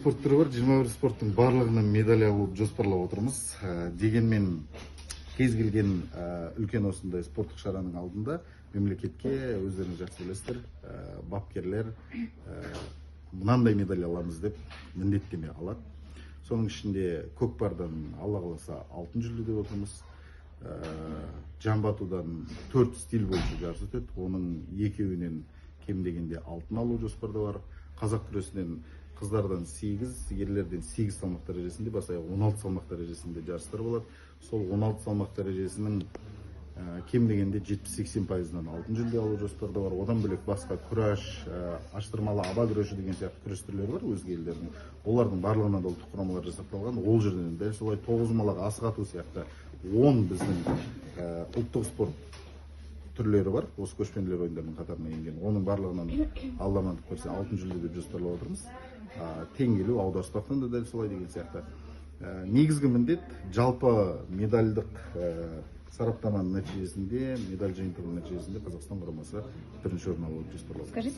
спорт түрі бар. 21 спорттың барлығынан медаль алуды жоспарлап отырмыз. Дегенмен кез келген үлкен осындай спорттық шараның алдында мемлекетке, өздеріңіз жақсы білесіздер, бапкерлер мынандай медаль аламыз деп міндеттеме алады. Соның ішінде көкпардан, Алла қаласа, алтын жүлде деп отырмыз. Жамбы атудан төрт стиль бойынша жарыс өтеді, оның екеуінен кем дегенде алтын алу жоспарда бар. Қазақ күресінен қыздардан 8, ерлерден 8 салмақ дәрежесінде, бас аяғы 16 салмақ дәрежесінде жарыстар болады. Сол 16 салмақ дәрежесінің кем дегенде 70-80%-ынан алтын жүлде алу жоспарда бар. Одан бөлек басқа күрәш, аштырмалы аба күресі деген сияқты күрес түрлері бар өзге елдердің, олардың барлығынан да ұлттық құрамалар жасақталған. Ол жерден дәл солай тоғызқұмалақ, асық ату сияқты 10 біздің ұлттық спорт түрлері бар осы Көшпенділер ойындарының қатарына енген. Оның барлығынан, Алла амандық берсе, алтын жүлде деп жоспарлап отырмыз. Теңге ілу, аударыспақтан да дәл солай деген сияқты. Негізгі міндет жалпы медальдық сараптаманың нәтижесінде, медаль жиынтығының нәтижесінде Қазақстан құрамасы бірінші орын алуды жоспарлап отыр. Скажите,